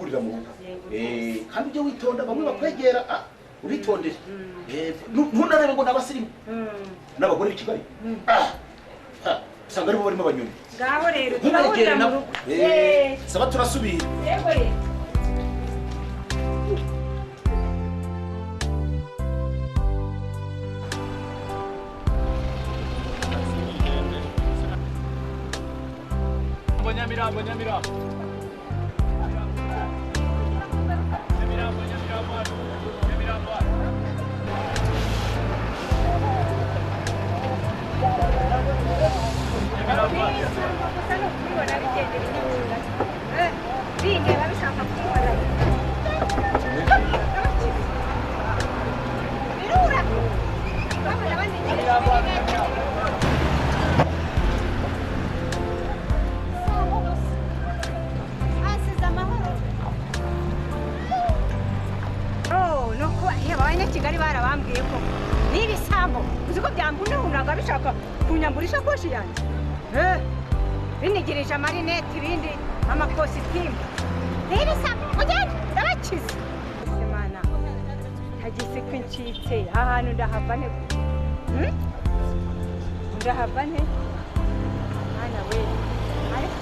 Turahurira mu rugo. Kandi ujye witonda, bamwe bakwegera, ubitondere. Ntunarebe ngo n'abasirimu n'abagore b'i Kigali, usanga aribo barimo abanyoni. Ngaho rero ntunegere turahurira mu nabo. rugo. Saba turasubira. Yego rero. Nyamirambo, Nyamirambo. Nyamirambo, Nyamirambo, Nyamirambo. Ibisambo gusa ni ukubibona bigendera inyuma. Bindeba bishaka kumbona. Birura. Babona bantegereje ibimetero. Ibisambo gusa. Basize amahoro. Oh, nuko yewe abanyakigali barabambwiye ko ni ibisambo, uzi ko byambunahunaga bishaka kunyambura ishakoshi yanjye. Binigirije amarinete, ibindi amakositimu. Ni ibisambo, mugende ndabakize. Imana, tagisi ko incitse aha hantu ndahava nte? Ndahava nte? Mwana we, ariko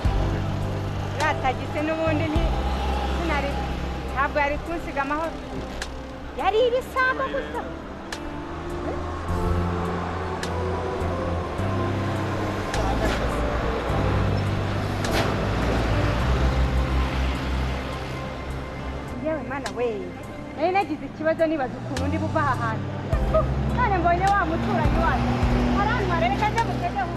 uriya tagisi n'ubundi nti sinari, ntabwo yari kunsiga amahoro, yari ibisambo gusa. Yewe mana we, nari nagize ikibazo nibaza ukuntu ndi buva aha hantu, none mbonye wa muturanyi wacu arantwara. Reka njye mutegeho.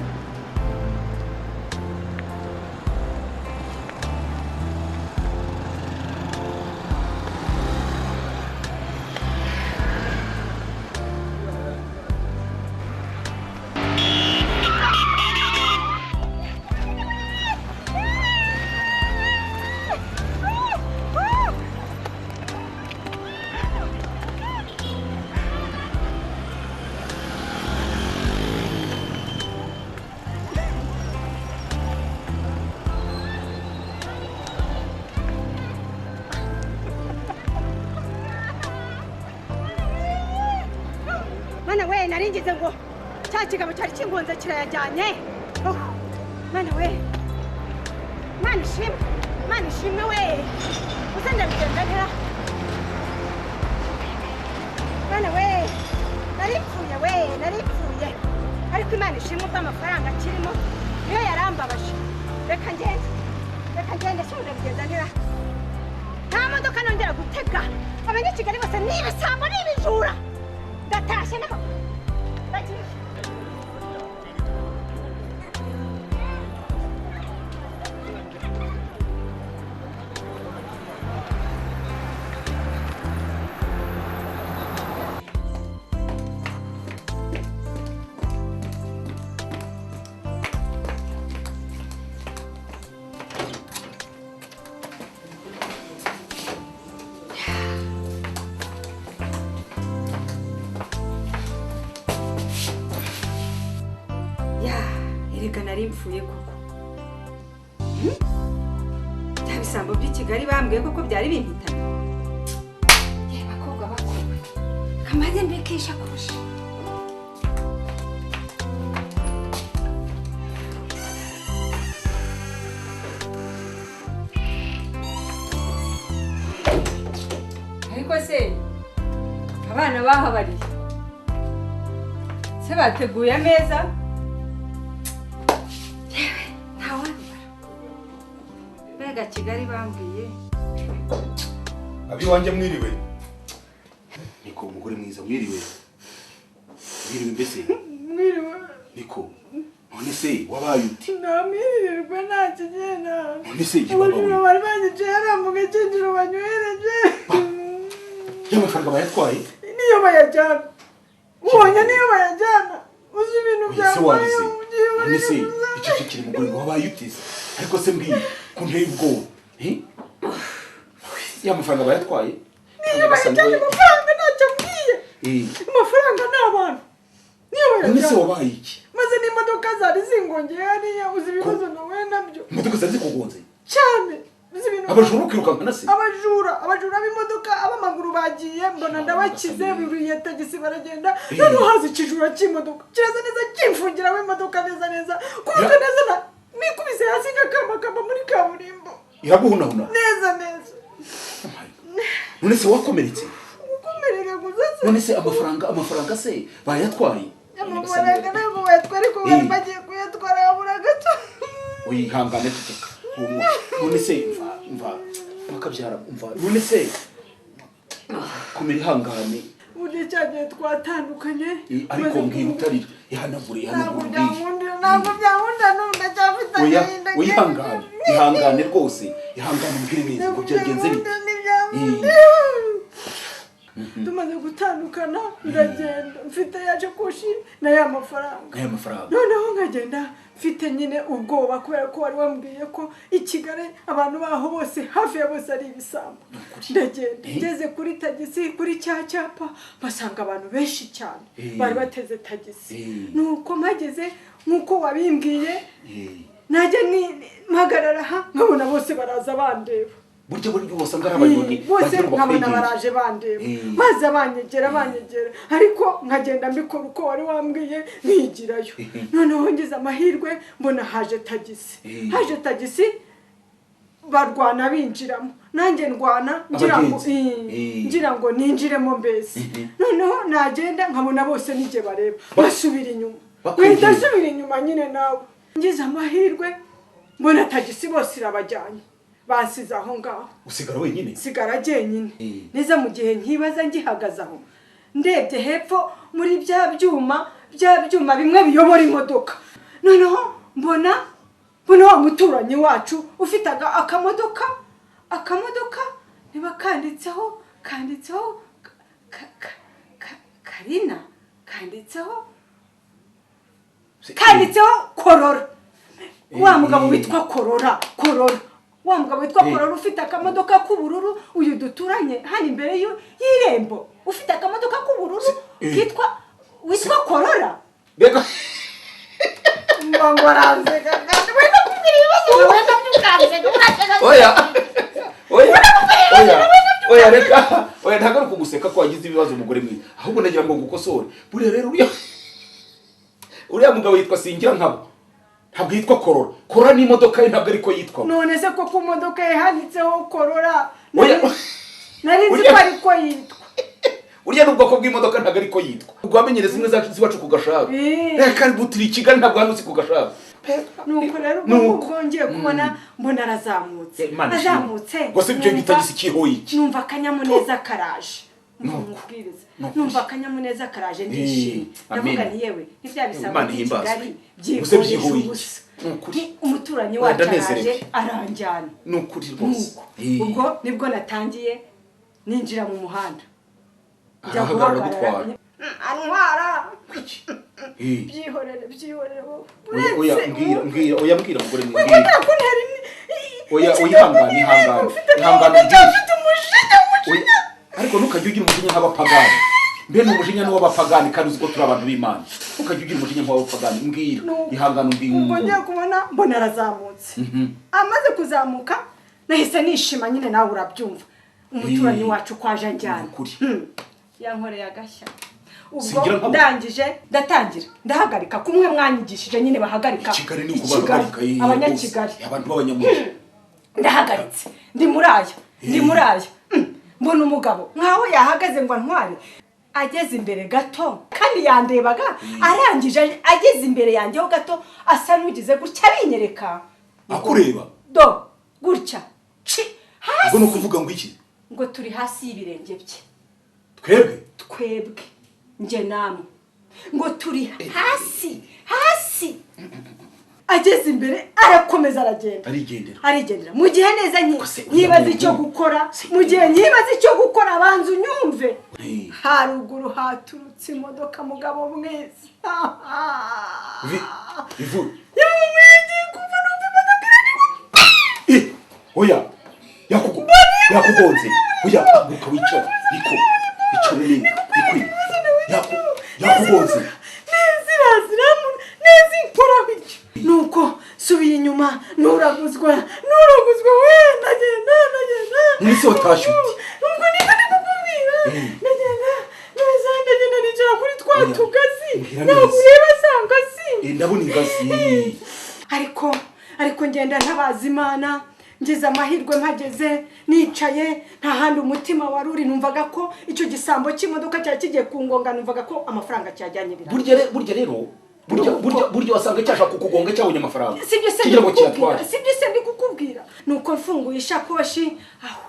Mana we, nari ngize ngo cya kigabo cyari kingonze kirayajyanye. Oh, mana we, Mana ishimwe, Mana ishimwe we. Uze ndabigenza ntera? Mana we, nari mpfuye we, nari mpfuye, ariko Imana ishimwe ubwo amafaranga akirimo, niyo yarambabaje. Reka ngende, reka ngende. Se ndabigenza ntera? Nta modoka nongera gutega. Abanyakigali bose ni ibisambo, ni ibijura. Ndatashye n'amaguru, ndagiye. Ya, erega nari mpfuye koko. Bya bisambo by'i Kigali bambwiye koko byari bimpitanye. Ye bakobwa bakowe, kamaze mbike ishakoshi. Ariko se abana bahabariye se bateguye ameza? Yewe, ntawabibara. Mbega Kigali bambwiye! Abiwanjye, mwiriwe. Niko umugore mwiza, mwiriwe, mwiriwe mbese? Mwiriwe. Niko, none se wabaye ute? Namwirirwe, nta kigenda. None se igibaba Ubujura we? bari banyiciye hariya mu gakinjiro banywereje. Y'amafaranga bayatwaye? Niyo bayajyana, ubonye niyo bayajyana, uzi ibintu Oya, se byambaye. wabize. Ugiye. None se icecekere mugore, ngo wabaye ute se? Ariko se mbwiye ko nteye ubwoba? Eh? Ya mafaranga bayatwaye? Niyo bayajyana, amafaranga ntacyo ambwiye. Amafaranga ni abantu, niyo None se bayajyana. wabaye iki? Maze n'imodoka zari zingongeye hariya, uzi ibibazo nahuye nabyo? Imodoka zari zikugonze? Cyane, uzi ibintu. Abajura ukirukankana se? Abajura b'imodoka, ab'amaguru bagiye mbona ndabakize, buriye tagisi baragenda. Noneho haza ikijura cy'imodoka, kiraza neza kimfungiramo imodoka neza neza, ku buryo neza nikubise hasi nkakamakamba muri kaburimbo. Iraguhunahuna? Neza neza. None se wakomeretse? Gukomereka gusa se? None se amafaranga se bayatwaye? Amafaranga ntabwo bayatwara, ariko bari bagiye kuyatwara, habura gato. Wihangane, ceceka. None se mva makabyara, mva, none se komera, ihangane. Burya cya gihe twatandukanye. Ariko mbwira utarira, ihanagure. Ntabwo Ihanagure, umbwire. byankundira, ntabwo byankundira, n'ubu ndacyafite Oya. agahinda. Wihangane, ihangane rwose, ihangane, umbwire neza ngo byagenze bite. Tumaze gutandukana ndagenda mfite ya shakoshi na ya mafaranga. Aya mafaranga. Noneho nkagenda mfite nyine ubwoba, kubera ko wari wambwiye ko i Kigali abantu baho bose, hafi ya bose, ari ibisambo. Ndagenda, ngeze kuri tagisi, kuri cya cyapa, mpasanga abantu benshi cyane bari bateze tagisi. Nuko mpageze nk'uko wabimbwiye, najya mpagarara aha nkabona bose baraza bandeba. Burya wasanga ari abayoni. Bose Bagira ngo nkabona bakwegere. baraje bandeba, baza banyegera, banyegera, ariko nkagenda mbikora uko wari wambwiye, nkigirayo. Noneho ngize amahirwe mbona haje tagisi. Haje tagisi, barwana binjiramo, nanjye ndwana ngira ngo Abagenzi. Ngira ngo ninjiremo mbese. Noneho nagenda nkabona bose nijye bareba, basubira inyuma. Bakwegera. Nkahita nsubira inyuma nyine nawe. Ngize amahirwe mbona tagisi bose irabajyanye, bansize aho ngaho. Usigara wenyine? Sigara jyenyine. Neza mu gihe nkibaza, ngihagaze aho, ndebye hepfo muri bya byuma bimwe biyobora imodoka, noneho mbona wa muturanyi wacu ufite akamodoka, niba kanditseho Karina, kanditseho Korora, wa mugabo witwa Korora, wa mugabo witwa Korora ufite akamodoka k'ubururu, uyu duturanye hano imbere y'irembo, ufite akamodoka k'ubururu kitwa witwa Korora. Mbega! Ngo aranseka kandi wenda kumbwira ibibazo, wenda Ukanseka, uraseka. Oya, oya, oya, oya, reka, oya, ntabwo ari ukuguseka ko wagize ibibazo, umugore mwiza, ahubwo nagira ngo ngukosore. Buriya rero uriya mugabo yitwa Singira Nkabo, ntabwo yitwa Korora. Korora ni imodoka ye, ntabwo ariko yitwa. None se ko ku modoka ye handitseho Korora? Oya. Nari nzi ko ariko yitwa. Uriya ni ubwoko bw'imodoka, ntabwo ariko yitwa. Ubwo wamenyere zimwe zacu ziwacu ku Gasharu. Reka, butiri i Kigali, ntabwo hano uzi ku Gasharu. Nuko rero ubwo Nuko. ngubwo ngiye kubona mbona arazamutse. Imana ishimwe. Azamutse, Ngo se ibyo gitagisi kihoye iki? Numva akanyamuneza karaje. Nuko. Mubwiriza. Nuko. Numva akanyamuneza karaje, ndishimye, ndavuga Amen. nti: "Yewe, ni bya bisambo Imana by'i ihimbazwe. Kigali Gusa byikoresha byihoye iki? ubusa." Ni ukuri. Umuturanyi Oya, wacu araje, ndanezerewe. aranjyana. Ni ukuri rwose. Nuko ubwo nibwo natangiye ninjira mu muhanda, njya Arahagarara guhagarara. gutwara. Antwara. Byihorere, byihorere wowe. Oya, oya, Uretse mbwira, mbwira, oya, mbwira, mugore mwiza, wenda mbwira. kuntera Oya, oya, ihangane, ihangane, ihangane, ufite mbwira. umujinya, Oya, umujinya. Ariko ntukajye ugira umujinya nk'abapagani. Mbe ni umujinya n'uw'abapagani, kandi uzi ko turi abantu b'Imana. Ntukajye ugira umujinya nk'uw'abapagani. Mbwira. Nuko. Ihangane, umbwira. Ubwo ngiye kubona mbona arazamutse. Amaze kuzamuka nahise nishima nyine, nawe urabyumva, umuturanyi wacu kwaje anjyana. Ni ukuri. Yankoreye agashya ubwo. Singira nkabo. Ndangije ndatangira ndahagarika kumwe mwanyigishije nyine bahagarika. I Kigali ni I uko bahagarika, Kigali, abanyakigali. rwose. Abantu b'abanyamujyi. Ndahagaritse, ndi muri aya, ndi muri aya. Mbona umugabo nkaho yahagaze ngo antware, ageze imbere gato kandi yandebaga, arangije ageze imbere yanjye ho gato asa n'ugize gutya abinyereka. Akureba? Do gutya ci hasi. Ubwo ni ukuvuga ngo iki? Ngo turi hasi y'ibirenge bye. Twebwe? Twebwe, njye namwe, ngo turi hasi hasi. Ageze imbere arakomeza aragenda. Arigendera. Arigendera. Mu gihe neza Ko se nkibaza uriya icyo muntu- gukora, mu gihe nkibaza icyo gukora, banza unyumve. Haruguru haturutse imodoka, mugabo mwiza. Ivu. Yewe, kumva numva imodoka iranywa. Oya, yakugonze? Oya, haguruka wicara, niko, icara neza, ikwiye. Yakugonze? Neza iraziramu neza, inkoraho icyo. Nuko subiye inyuma, nuraguzwa, nuraguzwa we, ndagenda. None se watashye ute? Ubwo niko ndikukubwira. Ndagenda neza, ndagenda nicara kuri twa Oya, tugazi. mbwira Ntabwo neza. ureba za ngazi. Ndabona ingazi. Ariko ngenda ntabaza Imana, ngize amahirwe mpageze nicaye, nta handi umutima wari uri. Numvaga ko icyo gisambo cy'imodoka cyari kigiye kungonga, numvaga ko amafaranga cyajyanye biranga. Burya rero burya wasanga cyashaka kukugonga cyabonye amafaranga. Sibyo se? Kugira ngo Ndikukubwira. kiyatware. Sibyo se ndi kukubwira? Nuko mfunguye ishakoshi aho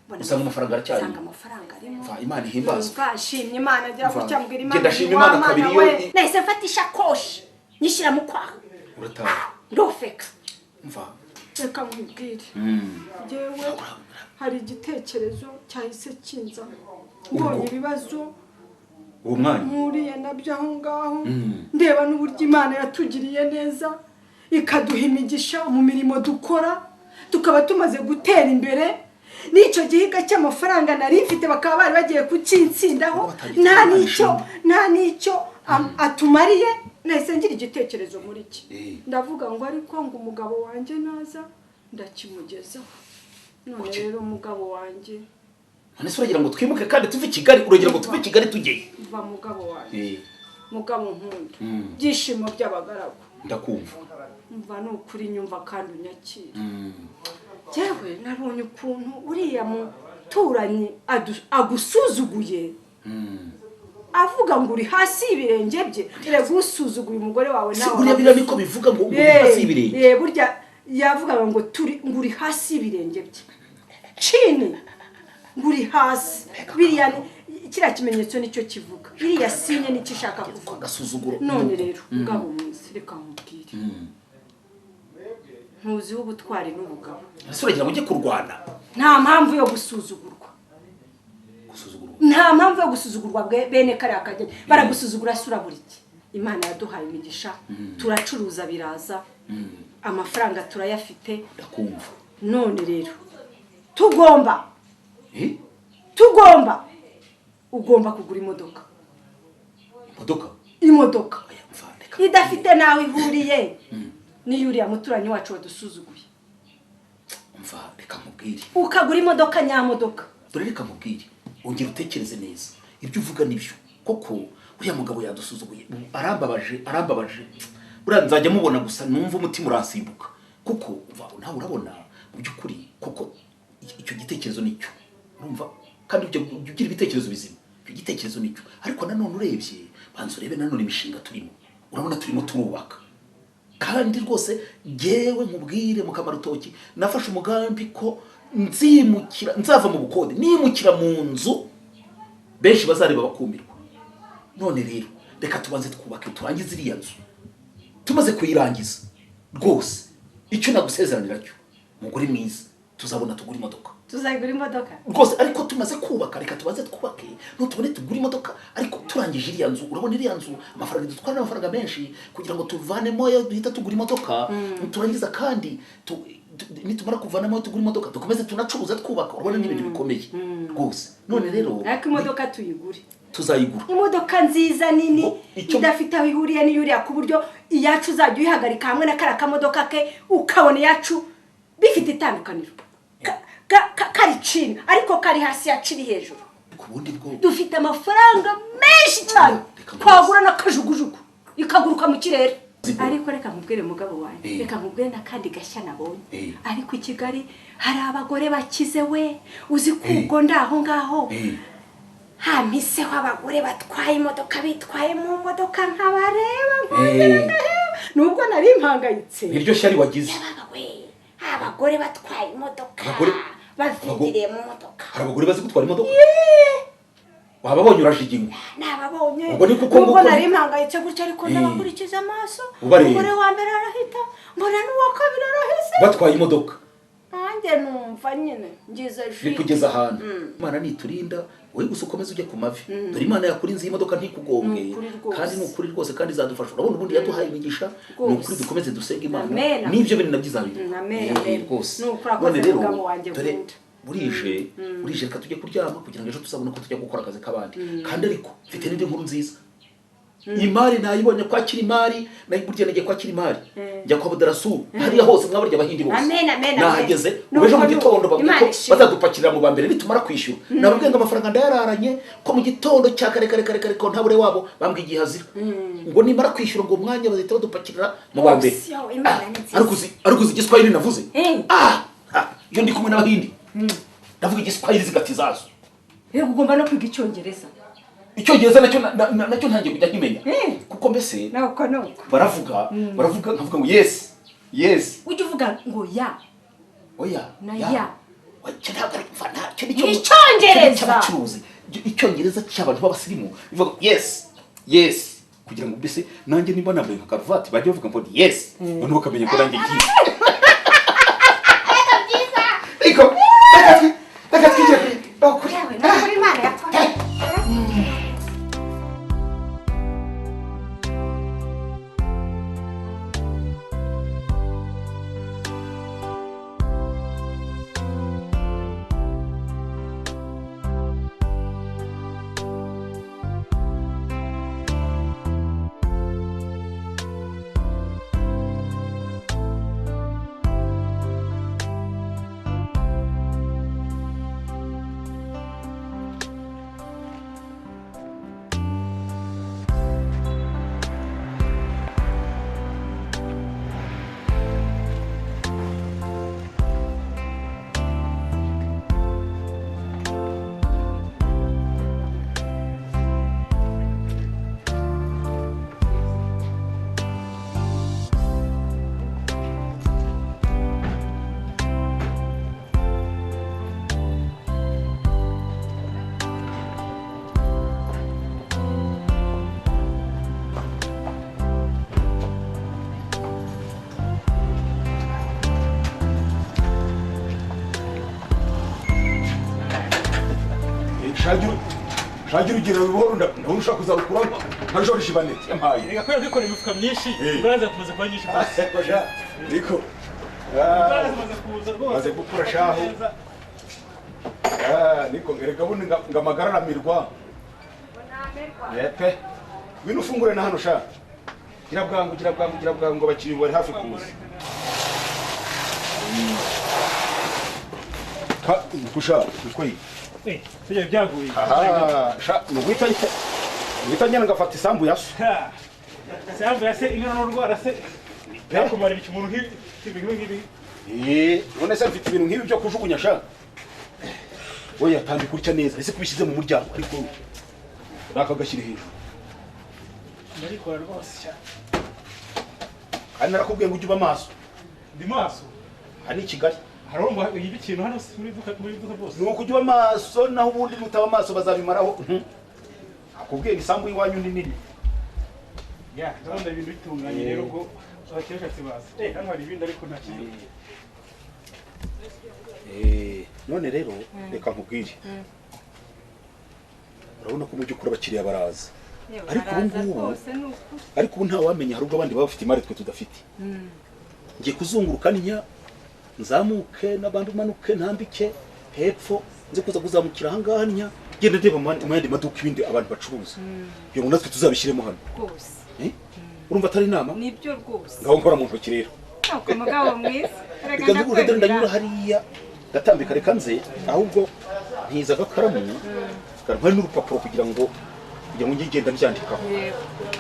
mbona Usanga amafaranga aracyarimo. Usanga amafaranga arimo. Mva, Imana ihimbazwe. Numva nshimye Imana, ngira Mva, gutya mbwira Imana ngenda shima nti, Imana "Wa kabiri Mana iyo we." Nahise mfata ishakoshi nyishyira mu kwaha. Urataha. Ndofeka. Mva. Reka nkubwire, njyewe hari igitekerezo cyahise kinzamo mbonye ibibazo Uwo mwanya mpuriye nabyo aho ngaho, ndeba n'uburyo Imana yatugiriye neza ikaduha imigisha mu mirimo dukora, tukaba tumaze gutera imbere, n'icyo gihiga cy'amafaranga nari mfite bakaba bari bagiye kukinsindaho, Batangiye nta kubona n'icyo ishimwe. nta n'icyo atumariye. Nahise ngira igitekerezo muri ki, ndavuga ngo ariko ngo umugabo wanjye naza ndakimugezaho. None Kuki? rero umugabo wanjye, None se uragira ngo twimuke kandi tuve i Kigali? Uragira ngo tuve i Kigali tujyeyo? Va mugabo wanjye, mugabo nkunda, byishimo by'abagaragu. Ndakumva. Mva ni ukuri, nyumva kandi unyakira. Njyewe nabonye ukuntu uriya muturanyi agusuzuguye, avuga ngo uri hasi y'ibirenge bye. Erega usuzuguye umugore wawe Se nawe buriya biriya niko bivuga ngo uri hasi y'ibirenge? Burya yavugaga ngo turi, ngo uri hasi y'ibirenge bye, chini, ngo uri hasi. Biriya kiriya kimenyetso nicyo kivuga, iriya signe nicyo ishaka kuvuga. Agasuzuguro. None rero mugabo mwiza, reka nkubwire, ntuziho ubutwari n'ubugabo. Ese uragira ngo ujye kurwana? Nta mpamvu yo gusuzugurwa. Gusuzugurwa? Nta mpamvu yo gusuzugurwa. Bene kariya kageni baragusuzugura sura buri ki. Imana yaduhaye imigisha, turacuruza biraza, amafaranga turayafite. Ndakumva. None rero tugomba tugomba ugomba kugura imodoka. Imodoka? Imodoka. Oya, mva, reka. Idafite n'aho ihuriye n'iyo uriya muturanyi wacu wadusuzuguye. Mva, reka nkubwire. Ukagura imodoka nyamodoka. Dore reka nkubwire, ongera utekereze neza, ibyo uvuga nibyo koko. Uriya mugabo yadusuzuguye. Ubu arambabaje, arambabaje. Buriya nzajya mubona gusa numva umutima uransimbuka, kuko umva, nawe urabona mu by'ukuri koko icyo gitekerezo nicyo. Urumva kandi ujya ugira ibitekerezo bizima. Icyo gitekerezo nicyo, ariko nanone urebye, banza urebe nanone imishinga turimo. Urabona turimo turubaka, kandi rwose jyewe nkubwire mukamarutoki, nafashe umugambi ko nzimukira, nzava mu bukode nimukira mu nzu benshi bazareba bakumirwa. None rero reka tubanze twubake, turangize iriya nzu. Tumaze kuyirangiza rwose, icyo nagusezeranira cyo, mugore mwiza, tuzabona tugura imodoka. Tuzagura imodoka. Rwose, ariko tumaze kubaka. Reka tubanze twubake, nutubone tugura imodoka, ariko turangije iriya nzu. Urabona iriya nzu amafaranga dutwara ni amafaranga menshi, kugira ngo tuvanemo ayo duhita tugura imodoka. Turangiza kandi nitumara kuvanamo ayo tugura imodoka, dukomeze tunacuruza twubaka. Urabona ni ibintu bikomeye rwose. None rero Ariko imodoka tuyigure. Tuzayigura. Imodoka nziza nini, Ngo, idafite aho ihuriye n'iyuriya, ku buryo iyacu uzajya uyihagarika hamwe na kariya kamodoka ke, ukabona iyacu bifite itandukaniro. Kari chini ariko kari hasi, yacu iri hejuru. Ku bundi bwo Dufite amafaranga menshi cyane, Reka nkubaze. twagura n'akajugujugu ikaguruka mu kirere. Zigura. Ariko reka nkubwire mugabo wanjye, reka nkubwire n'akandi gashya nabonye. Ariko i Kigali hari abagore bakize we. Uzi ko ubwo ndaho ngaho hampiseho abagore batwaye imodoka, bitwaye mu modoka, nkabareba nkongera ngaheba, nubwo nari mpangayitse. Niryo shyari wagize. Yabaga we, abagore batwaye imodoka, bavigiriye mu modoka. Hari abagore bazi gutwara imodoka? Wababonye urajiginywa? Nababonye. Ubwo ni kuko Nubwo nguko nari mpangayitse gutya, ariko ndabakurikiza amaso. Ubareba. Umugore wa mbere arahita, mbona n'uwa kabiri arahise. Batwaye imodoka. Nanjye numva nyine ngize Ni jwi. kugeza ahantu Imana niturinda. Wowe gusa ukomeze ujye ku mavi. Dore Imana yakurinze iyi modoka ntikugombwe. Ni ukuri rwose. Kandi ni ukuri rwose, kandi izadufasha. Urabona ubundi yaduhaye imigisha. Ni Rwose. ukuri, dukomeze dusenge Imana. Amen. N'ibyo bintu nabyo izabiduha. Amen, amen. Rwose. Ni ukuri, akoze None rero mugabo wanjye dore nkunda. burije, burije, reka tujye kuryama kugira ngo ejo tuzabone uko tujya gukora akazi k'abandi. Kandi ariko mfite n'indi nkuru nziza. Imari nayibonye kwakira imari, burya nagiye kwakira imari. Njya kwa Budarasu, hariya hose mwabarya abahindi bose. Amen, amen. Nahageze ubejo mu gitondo babwiye ko bazadupakirira mu ba mbere nitumara kwishyura. Nababwiye ngo amafaranga ndayararanye ko mu gitondo cya kare kare kare kare ko ntabure wabo bambwiye igihe azira. Ngo nimara kwishyura ngo umwanya bazahita badupakirira mu ba mbere. Ariko uzi igiswahili navuze? Iyo ndi kumwe n'abahindi. Ndavuga igiswahili zigati zazo. Yego ugomba no kwiga icyongereza. Icyongereza nacyo ntangiye kujya nkimenya. Kuko mbese nuko nuko baravuga nkavuga ngo yes yes. Ujye uvuga ngo ya. Oya na ya. Cyo ntabwo ari mfa ntacyo nicyo icyongereza. Icyongereza cy'abantu b'abasirimu bivuga yes yes kugira ngo mbese nanjye nimba nambaye nka karuvati bajye bavuga ngo yes noneho bakamenya ko nanjye ngiye. Reka byiza. Ariko reka twigire kuri yawe nakuri Imana yakora. Shagira ugira buhoro ndabona ushaka kuzarukuramo nka George Baneti yampaye. Reka kubera kwikora imifuka myinshi uraza kumaze kuba nyinshi rwose. Niko. Uraza kuza rwose. Maze gukura shaho. Niko ngereka bundi ngamagaramirwa. Yepe. Ngwino ufungure na hano sha. Gira bwangu gira bwangu gira bwangu abakiriya bari hafi kuza. Ka kusha nikoyi. Tujye byaguye. Aha, sha nuguhita ngenda ngafata isambu ya so. Isambu ya se ingana n'urwara se. Yakumara ikimuntu nk'ibi ngibi. None se mfite ibintu nk'ibi byo kujugunya sha. Oya tambika utya neza, ese kubishyize mu muryango ariko naka gashyira hejuru. Ndarikora rwose sha. Kandi narakubwiye ngo ujye uba maso. Ndi maso. Hani Kigali. Harumva ibi kintu hano muri duka bose. Nuko ujye uba maso naho ubundi mutaba maso bazabimaraho. Akubwiye isambu iwanyu ni nini. Ya, ndabona ibintu bitunganye rero ubwo abakeshatsi baza. Hano hari ibindi ariko nta kintu. None rero reka nkubwire. Urabona ko mu by'ukuri abakiriya baraza. Ariko ubu ngubu ariko ubu nta wamenya hari ubwo abandi baba bafite imari twe tudafite. Ngiye kuzunguruka ninya nzamuke n'abandi umanuke ntambike hepfo nze kuza kuzamukira aha ngaha ninya genda ndeba mu yandi maduka ibindi abantu bacuruza. Kugira ngo natwe tuzabishyiremo hano. Rwose. Urumva atari inama? Nibyo rwose. Ngaho nkora mu ntoki rero. Nuko mugabo mwiza. Reka nzunguruke ndanyura hariya ndatambika reka nze ahubwo ntiza agakaramu ntwari n'urupapuro kugira ngo njye ngenda mbyandikaho.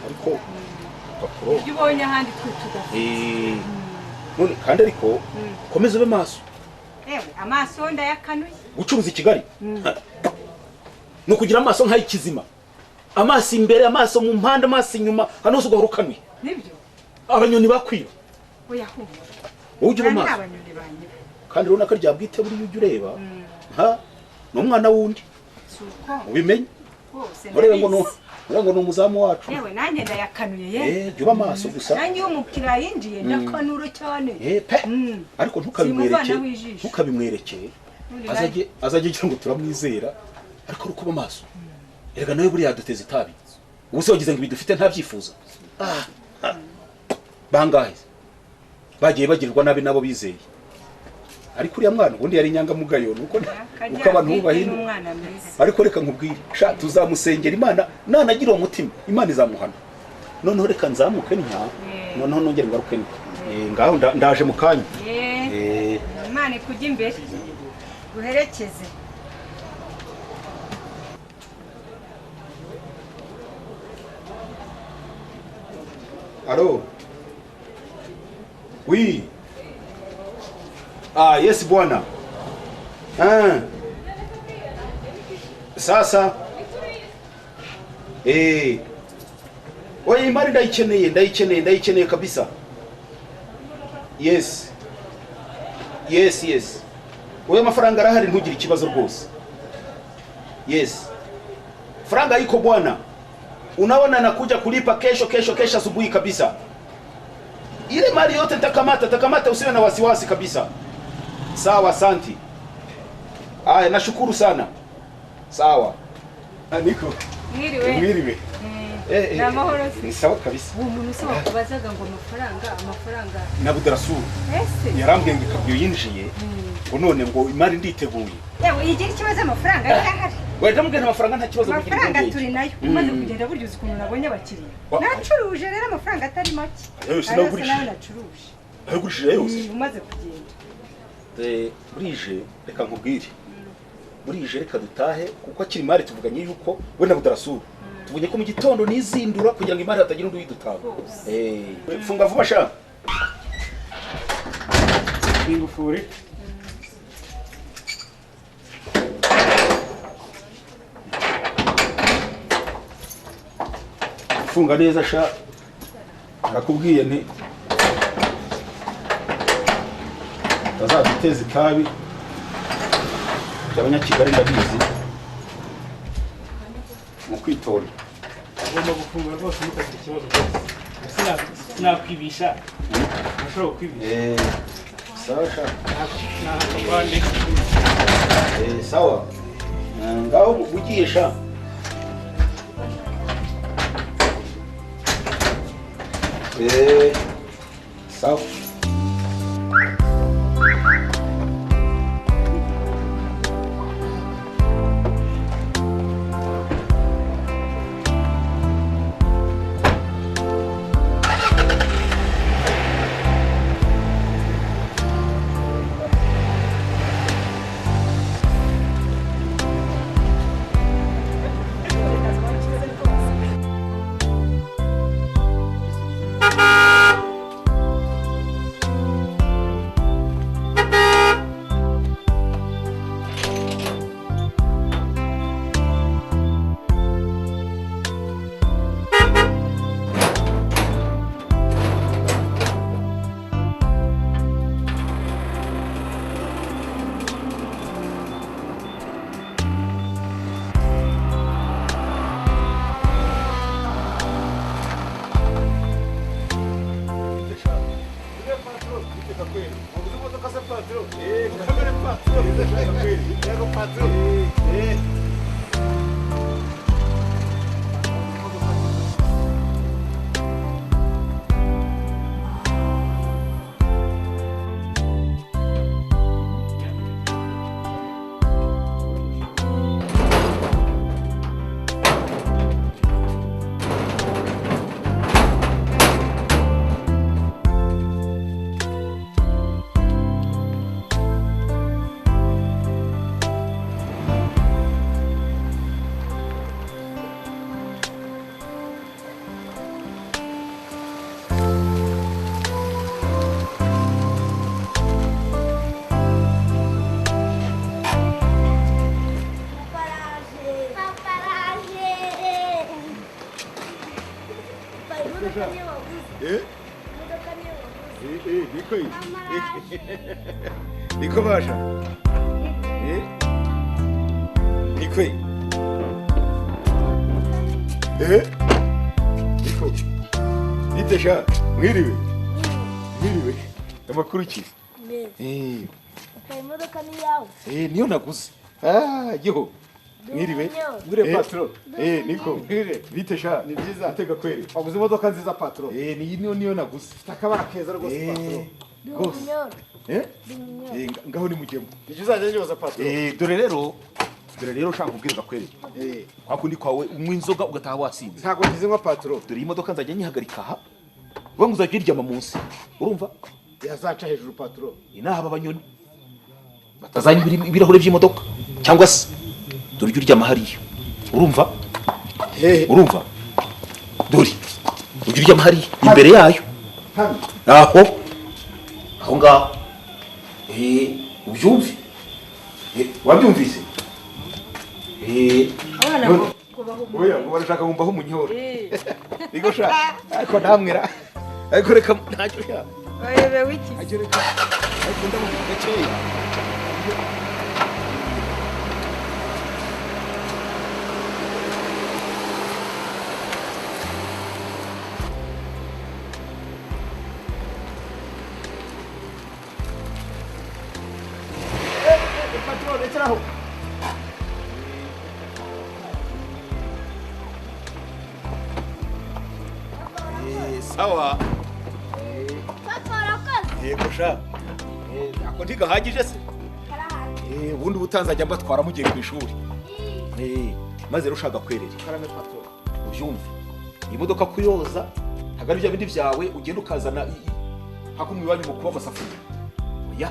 Ariko urupapuro ibyo ubonye ahandi twe tudafite. None kandi ariko komeza ube maso. Ewe amaso ndayakanuye. Gucuruza i Kigali ni ukugira amaso nk'ay'ikizima. Amaso imbere, amaso mu mpande, amaso inyuma, hano hose ugahora ukanuye. Nibyo. Abanyoni bakwiba. Oya humura. Wowe ujye uba maso. Kandi urabona ko ryabwite buriya ujya ureba. Ni umwana wundi. Ubimenye. Urebe ngo ni umuzamu wacu. Yewe nanjye ndayakanuye ye. Jya uba maso gusa. Nanjye iyo umukiriya yinjiye ndakanura cyane. Pe. Ariko ntukabimwereke. Ntukabimwereke. Azajye agira ngo turamwizera ariko ari kuba maso. Erega nawe buriya yaduteza itabi. Ubu se wagize ngo ibidufite ntabyifuza. Bangahe bagiye bagirirwa nabi nabo bizeye. Ariko uriya mwana ubundi yari inyangamugayo nuko uko abantu bubahinda. Ariko reka nkubwire sha tuzamusengera Imana nanagira uwo mutima Imana izamuhana. Noneho reka nzamuke ntya, noneho nongere ngaruke ntya. Ngaho ndaje mu kanya. Imana ikujya imbere guherekeze. Allô? Oui. Ah, yes bwana. Ah. Sasa. Eh. Oye, imari ndayikeneye, ndayikeneye, ndayikeneye kabisa. Yes. Yes, yes. Oye, amafaranga arahari, ntugire ikibazo rwose. Yes. Franga iko bwana. Unaona nakuja kulipa kesho kesho kesho asubuhi kabisa. Ile mali yote nitakamata, nitakamata, usiwe na wasiwasi kabisa. Sawa, asanti. Aya, nashukuru sana. Sawa. Niko. Mwiriwe. Mwiriwe. Na mahoro si. Sawa kabisa. Uwo muntu se wakubazaga ngo amafaranga, amafaranga. Na Budarasuru. Ese. Yarambwiye ngo ikamyo yinjiye. Ngo none ngo imari nditeguye. Yewe igira ikibazo amafaranga yarahari. Wenda mubwira amafaranga nta kibazo kugira ngo amafaranga turi nayo. Umaze kugenda buryo uzi ukuntu nabonye abakiriya. Nacuruje rero amafaranga atari make. Ayo sinagurishije. Nacuruje. Ayagurishije yose. Umaze kugenda. Burije reka nkubwire. Burije reka dutahe kuko akiri imari tuvuganye yuko we na Budarasuru. Tuvuganye ko mu gitondo nizindura kugira ngo imari hatagira undi uyidutanga. Funga vuba sha. Ingufuri. Funga neza sha. Arakubwiye nti tazaduteza itabi by'abanyakigali ndabizi mu kwitonda. Ugomba gufunga rwose ntukagira ikibazo rwose. Sinakwibisha. Nashobora kukwibisha. Sawa sha. Sawa. Ngaho ugiye sha. Sawa. Niko basha. Niko. Niko. Nitesha mwiriwe. Mwiriwe. Amakuru ki? Imodoka ni yawe. Niyo naguze. Ah, giho. Mwiriwe. Mwiriwe patron. Niko. Mwiriwe. Bitesha. Ni byiza. Utega kweri. Waguze imodoka nziza patron. Ni niyo naguze. Ifite akabara keza rwose patron. Rwose. Ngaho ni mugemo. Nijye uzajya nyoza patron. Dore rero Dore rero ushaka kubwira gakwerere. Eh, Kwa kundi kwawe unywa inzoga ugataha wasinze. Ntabwo nkizinywa patro. Dore iyi modoka nzajya nyihagarika aha. Wowe ngo uzajya uyiryama munsi. Urumva? Yazaca hejuru patro. Inaha aba banyoni batazanye ibirahure by'imodoka cyangwa se dore ujya uryama hariya. Urumva? Hehe. Urumva? Dore ujya uryama hariya imbere yayo. Hano. Aho aho ngaho. Ubyumve. Wabyumvise? Abana None- ngo kubaho. Oya, ngo barashaka kumvaho umunyoro. Niko sha, ariko namwera. Ariko reka ntacyo sha. Wayobewe iki? Ariko reka. Ariko ndamubwira gakeya. Patro, rekeraho. Sawa. Papa urakoze. Yego sha. Ako ntigahagije se? Ubundi ubutanzajya mbatwara mugiye ku ishuri. Maze rero ushaka kwerera. Karame patro. Ubyumve. Iyi modoka kuyoza ntabwo ari bya bindi byawe ugenda ukazana hakumwe iwanyu mu kuba amasafuriya. Oya,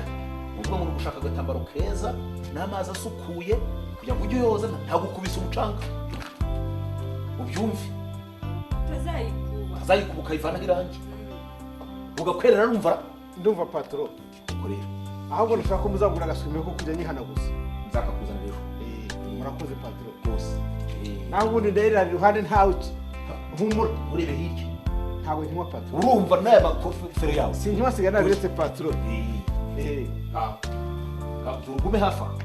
uvuga ngo gushaka agatambaro keza n'amazi asukuye kugira ngo ujye uyoza ntabwo ukubise umucanga. Ubyumve. Tazayikuba. Azayikuba ukayivanaho irangi. Ugakwerera numva. Ndumva patro. Ubwo rero Ahubwo ndashaka ko muzagura agasume ko kujya nyihanaguza. nzakakuzana rero. Murakoze patro. Rwose. Naho ubundi ndayirara iruhande ntawe humura. Urebe hirya. Ntabwo nkinywa patro. Urumva n'aya makofero yawe. Sinkinywa sigaye nabiretse patro. Ugume hafi aho.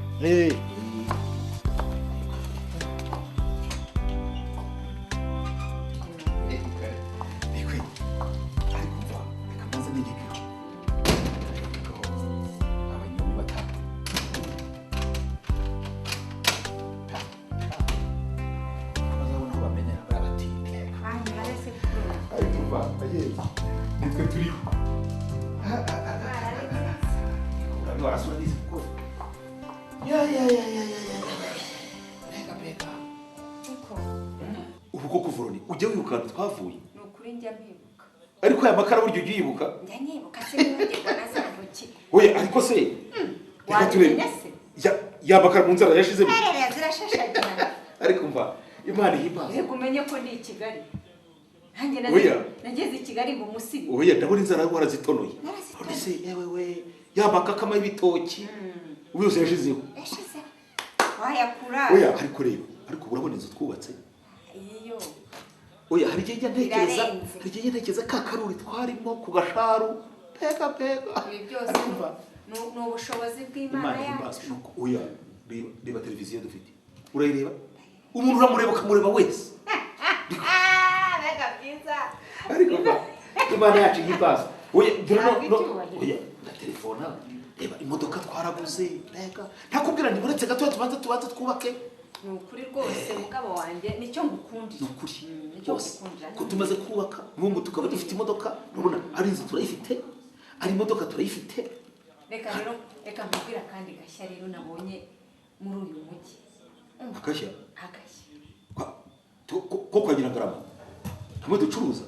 Ariko mva, reka mbanze nigekeho. Abanyoni batatu. Bazabona aho bamenera bariya batindi. Hanyuma rese kure. Ariko mva, bagenzi, nitwe turiho. Urabi warasura neza kuko. Ya ya ya ya ya ya. Mbega mbega. Ubu koko Voroni, ujya wibuka ahantu twavuye? Ni ukuri njya mbibuka. Ariko aya makara burya ujya uyibuka? Njya nyibuka se nibagirwa na za ntoki. Oya, ariko se reka turebe. Wabimenya se? Ya makara mu nzara yashizemo. Hererera zirashashagirana. Ariko mva, Imana ihimbaza. Reka umenye ko ndi i Kigali. Nanjye Oya. nageze i Kigali ngo umusiri. Oya, ndabona inzara warazitonoye. Narazitonoye. None se yewe we, ya makakama y'ibitoki ubu yose yashizeho. Yashize. Wayakura. Oya, ariko reba, ariko urabona inzu twubatse. Iyo. Oya, hari igihe njya ntekereza, Birarenze. hari igihe njya ntekereza ka karuri twarimo ku gasharu. Pega pega. Ibi byose Ariko mva, ni ubushobozi bw'Imana Imana yacu. ihimbaza. Nuko oya, reba, reba televiziyo dufite. Urayireba? Umuntu uramureba ukamureba wese. Mbega byiza. Ariko mva, Imana yacu ihimbaza. Oya, dore no, no, Icyubahiro. oya, ndatelefona. Reba imodoka twaraguze, mbega. Ntakubwira nti uretse gato tubanze twubake. Ni ukuri rwose mugabo wanjye nicyo ngukundira. Ni ukuri. Nicyo Rwose. ngukundira. Ko tumaze kubaka, n'ubu tukaba dufite imodoka, urabona ari inzu turayifite, ari imodoka turayifite. Reka rero, reka nkubwire akandi gashya rero nabonye muri uyu mujyi. Agashya? Agashya. Ko kwa Nyirangarama. Kamwe ducuruza.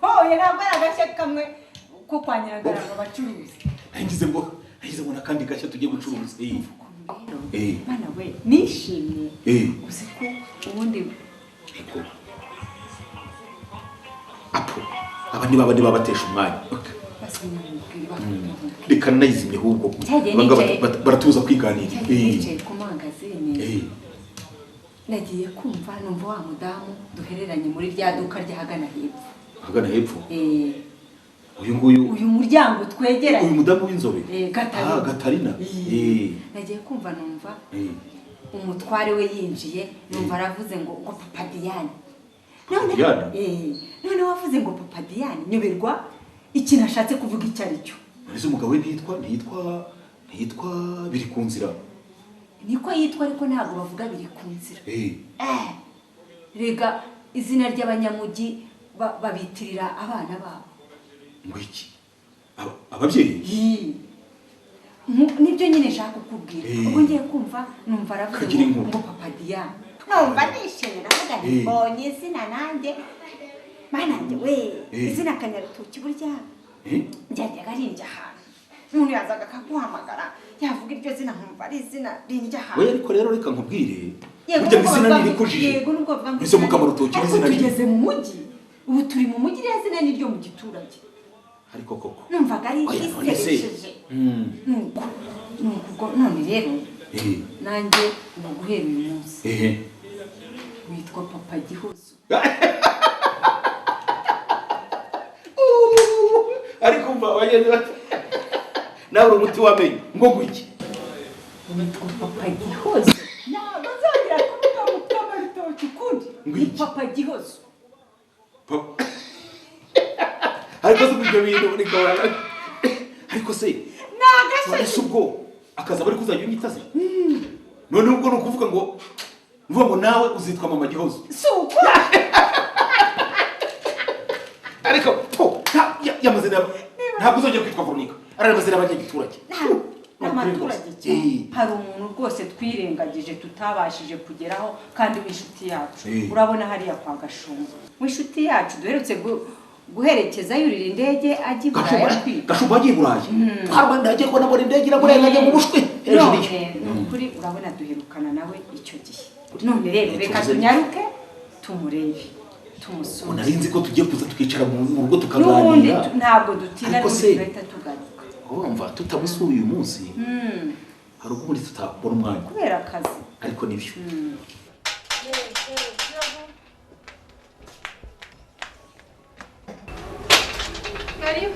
Oya, ntabwo ari agashya kamwe ko kwa Nyirangarama bacuruza. Nagize ngo nakandi gashya tugiye gucuruza. Ukuntu rero, Mana we, nishimye. Uzi ko ubundi Ego. Apo, aba ni baba nibabatesha umwanya. Reka nayizimye ahubwo. Cyagiye Abangaba baratuza kwiganirira. Cyagiye nicaye ku mangazini. Nagiye kumva numva wa mudamu duhereranye muri rya duka ry'ahagana hepfo. Ahagana hepfo? Uyu nguyu. Uyu muryango twegeranye. Uyu mudamu w'inzobe? Gatarina. Gatarina. Nagiye kumva numva umutware we yinjiye, numva aravuze ngo Papa Diane. None Diane? None wavuze ngo Papa Diane, nyoberwa ikintu ashatse kuvuga icyo ari cyo. Ese umugabo we ntiyitwa biri ku nzira. Niko yitwa ariko ntabwo bavuga biri ku nzira. Rega izina ry'abanyamugi babitirira abana babo. Ngo iki? Ababyeyi? Nibyo nyine nshaka kukubwira. Ubwo ngiye kumva numva aravuze ngo Papa Diane. Numva nishimye ndavuga nti mbonye izina nanjye. Mana we, izina Kanyarutoki burya. Njyajyaga rinjya ahantu. Umuntu yazaga akaguhamagara yavuga iryo zina nkumva ari izina rinjya ahantu. We ariko rero reka nkubwire. Burya izina nirikujije. Yego nubwo bavuga ngo ese Mukamurutoki izina riri. Tugeze mu mujyi. Ubu turi mu mujyi rero izina ni ryo mu giturage. Ariko koko numvaga ari iserekeje. Nuko ubwo none rero nanjye guhera uyu munsi witwa Papa Gihozo. Ariko umva bagenzi bati nawe uri umuti wamenye ngo gwiki witwa Papa Gihozo. Ntabwo nzongera kuvuga Mukamurutoki ukundi. Ni Papa Gihozo. Ariko se ibyo bintu nikora. Ariko se nagase ubwo akaza bari kuzajya unyita se. None ubwo nukuvuga ngo mvuga ngo nawe uzitwa Mama Gihozo. Suko. Ariko po yamaze ntabwo uzongera kwitwa Veronica. Aramaze n'abanyagiturage. N'abaturage cyane. Hari umuntu rwose twirengagije tutabashije kugeraho kandi w'inshuti yacu. Urabona hariya kwa Gashumba. W'inshuti yacu duherutse guherekeza yurira indege ajya i Burayi kwiga. Gashumba agiye i Burayi. Twarwanda agiye kubona mbona indege iramurenga mu bushwe hejuru ye. Ni ukuri urabona duherukana nawe icyo gihe. None rero reka tunyaruke tumurebe tumusure. Nari nzi ko tugiye kuza tukicara mu rugo tukaganira. N'ubundi ntabwo dutinda n'ubundi tugaruka. Urumva tutamusuye uyu munsi. Hari ubwo ubundi tutakubona umwanya. Kubera akazi. Ariko nibyo. Karibu.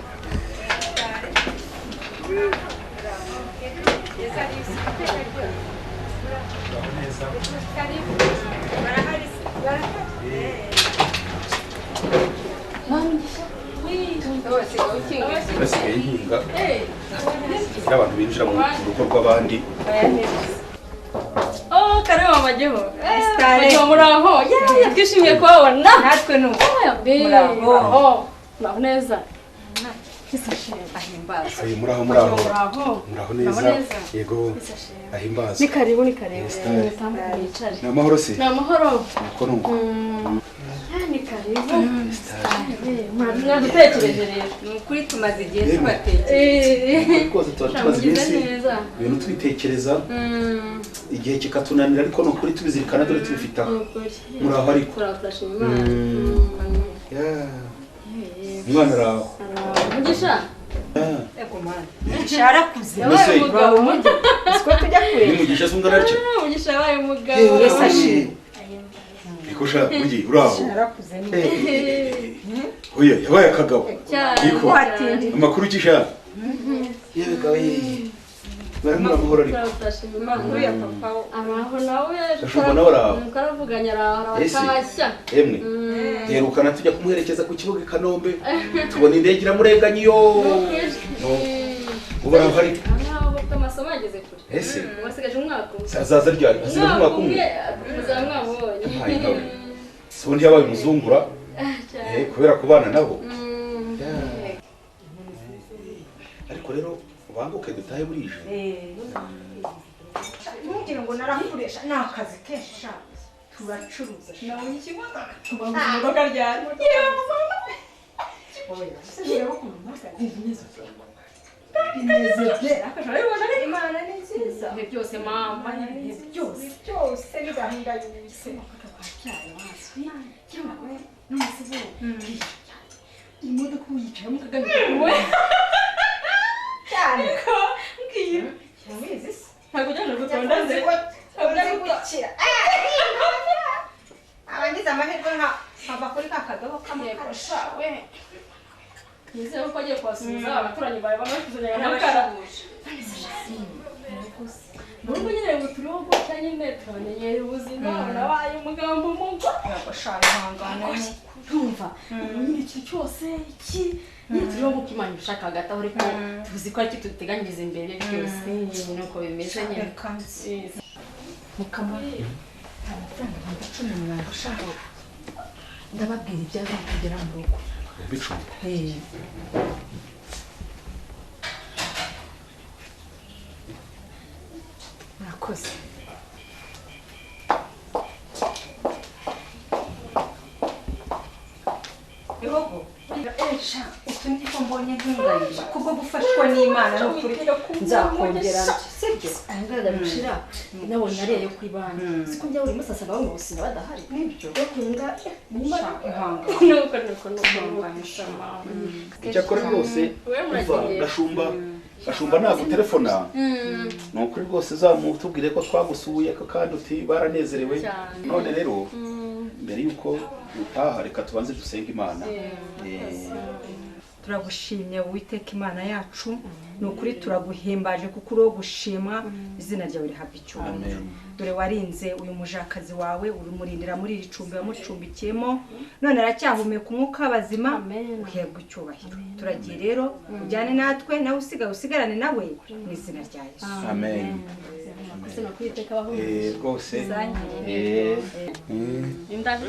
Basigaye nkinga n'abantu binjira mu rugo rw'abandi. Oh, karibu Mama Giho. Mama muraho. Yeah, twishimiye kubabona. Natwe nuko. Muraho. Muraho neza. Ahimbaza. Muraho muraho. Muraho neza. Yego. Ahimbaza. Ni karibu ni karibu. Mwicare. Ni amahoro se? Ni amahoro. Nuko nuko. Ni karibu. Mwadutekereje rero. Ni ukuri tumaze igihe tubatekereje. Rwose tuba tumaze iminsi ibintu tubitekereza. Igihe kikatunanira ariko ni ukuri tubizirikana dore tubifite aho. Muraho ariko. Turashima Imana. Umwana araho. Mugisha. Ego mana. Mugisha arakuze. Yabaye umugabo. Siko tujya kure. Ni Mugisha se ungana atya? Mugisha yabaye umugabo. Yesu ashimwe. Niko sha Mugi uraho. Arakuze ni. Oya yabaye akagabo. Cyane. Amakuru ki sha? Yewe gawe. Bari muri amahoro ariko. Turashima Imana. Uriya papa araho nawe. Gashumba nawe araho. Nuko aravuganya araho aratashya. Emwe. Herukana tujya kumuherekeza ku kibuga i Kanombe. Tubona indege iramurenganya iyo. Ubu araho ariko. Araho bafite amasomo yageze kure. Ese. Wasigaje umwaka umwe. Azaza ryari? Asigaje umwaka umwe. Muzamwabonye. Si undi yabaye umuzungura. Kubera kubana nabo. Ariko rero ubanguke dutahe burije. Ntugire ngo narakuresha ni akazi kenshi sha. Turacuruza. Nabonye ikimodoka. Tubonye imodoka ryari? Oya, bimeze bye. Imana ni nziza. Ibihe byose mama, ibihe byose. Byose ni gahunda y'Uwiteka. Imodoka uyicayemo ukaganira. Cyane. Mbwira. Urabizi se? Ntabwo ujya gutonda nze. Ntabwo gukira. Abangize amahirwe nka nkava kuri ka kadobo k'amakara. We. Nizere ko agiye kubasubiza abaturanyi bawe bamwe n'amakara. Nubwo nyine ngo turiho gutya nyine turamenyera ubuzima nabaye umugambo umugwa. Ndumva nyine ikintu cyose iki nyine turiho nk'uko Imana ibishaka hagati aho ariko tuzi ko aricyo tuteganyiriza imbere byose nuko bimeze nyine. Mukama amafaranga 10,000 mwarusha. Ndababwira ibyaza kugera mu rugo. 10,000. Urakoze. Bihogo, utu niko mbonye ntunganyije kubwo gufashwa n'Imana n'ukuri nzakongera, sibyo? Ahangaha gushira nabonye ariyo kuri banki, siko njya buri munsi asanga bamusinya badahari. Nibyo. Yo kunga ihanga. Nuko nuko nuko. Icyakora rwose umva Gashumba, Gashumba nagutelefona ni ukuri rwose uzamutubwire ko twagusuye ko kandi uti baranezerewe. None rero mbere yuko utaha reka tubanze dusenge Imana. Turagushimye Uwiteka Imana yacu, ni ukuri turaguhimbaje kuko uri uwo gushimwa, izina ryawe rihabwa icyubahiro. Dore warinze uyu mujakazi wawe, urumurindira muri iri cumbi wamucumbikiyemo, none aracyahumeka umwuka w'abazima, uhebwa icyubahiro. Turagiye rero ujyane natwe, nawe usigaye usigarane nawe mu izina rya Yesu. Amen. Rwose. Indabyo.